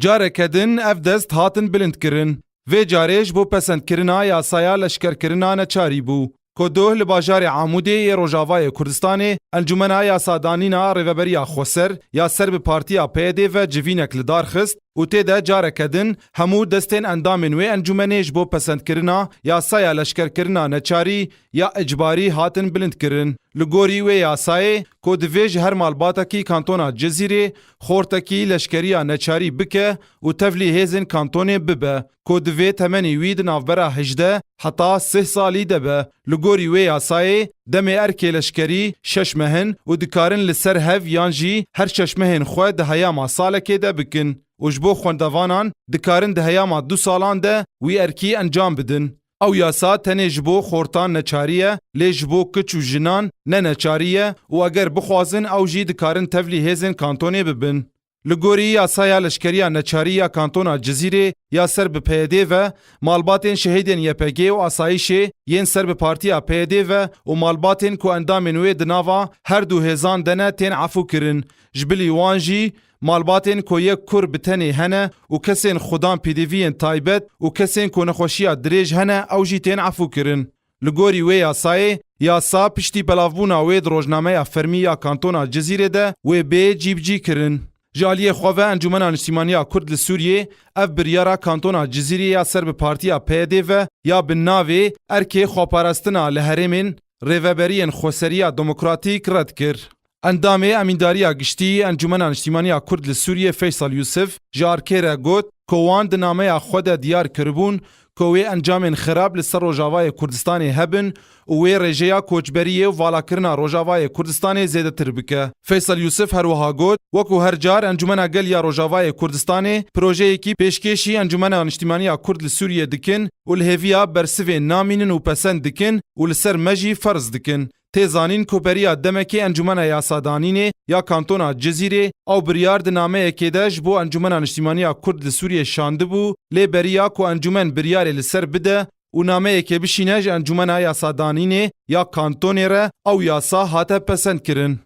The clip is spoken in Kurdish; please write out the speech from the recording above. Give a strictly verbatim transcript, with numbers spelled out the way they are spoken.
Careke din ev dest hatin bilindkirin. Vê carê ji bo pesendkirina yasaya leşkerkirina neçarî bû. Kodoh li bajarê Amûdê yê Rojavayê Kurdistanê Encûmena Yasadanîna Rêveberiya Xweser ya ser bi partiya P Y D ve civînek li dar xist û tê de careke din hemû destên endamên wê encûmenê ji bo pesendkirina yasaya leşkerkirina neçarî ya icbarî hatin bilindkirin. Li gorî wê yasayê, ku divê ji her malbatekî kantona Cizîrê xortekî leşkeriya neçarî bike û tevlî hêzên kantonê bibe, ku divê temenî wî di navbera hejdeh heta sih salî de be. Li gorî wê yasayê, demê erkê leşkerî şeş meh in û dikarin li ser hev yan jî her şeş mehên xwe di heyama salekê de bikin û ji bo xwendevanan dikarin di heyama du salan de wî erkî encam bidin. Ew yasa tenê ji bo xortan neçarî ye, lê ji bo kiç û jinan ne neçarî ye û eger bixwazin ew jî dikarin tevlî hêzên kantonê bibin. Li gorî yasaya leşkeriya neçarî ya kantona Cizîrê ya ser bi P Y D ve, malbatên şehîdên Y P G û asayîşê yên ser bi partiya P Y D ve û malbatên ku endamên wê di nava her du hêzan de ne tên efû kirin. Ji bilî wan jî malbatên ku yek kur bi tenê hene û kesên xudan pêdiviyên taybet û kesên ku nexweşiya dirêj hene ew jî tên efû kirin. Li gorî wê yasayê, yasa piştî belavbûna wê di rojnameya fermî ya kantona Cizîrê de wê bê cîbicî kirin. Ji aliyê xwe ve Encûmena Niştîmaniya Kurd li Sûriyê ev biryara kantona Cizîrê ya ser bi partiya P Y D ve ya bi navê Erkê Xweparastina li Herêmên Rêveberiyên Xweseriya Demokratîk red kir. Endamê Emîndariya Giştî Encûmena Niştîmaniya Kurd li Sûriyê Feysal Yûsif ji arkê re got ku wan di nameya xwe de diyar kiribûn ku wê encamên xirab li ser Rojavayê Kurdistanê hebin û wê rêjeya koçberiyê û valakirina Rojavayê Kurdistanê zêdetir bike. Feysal Yûsif her wiha got, Wekû her car Encûmena Gel ya Rojavayê Kurdistanê projeyekî pêşkêşî Encûmena Niştîmaniya Kurd li Sûriyê dikin û li hêviya bersivê namînin û pesend dikin û li ser me jî ferz dikin. Tê zanîn ku beriya demekê Encûmena Yasadanînê ya Kantona Cizîrê ew biryar di nameyekê de ji bo Encûmena Niştîmaniya Kurd li Sûriyê şandibû, lê beriya ku encûmen biryarê li ser bide û nameyekê bişîne ji Encûmena Yasadanînê ya Kantonê re ew yasa hate pesendkirin.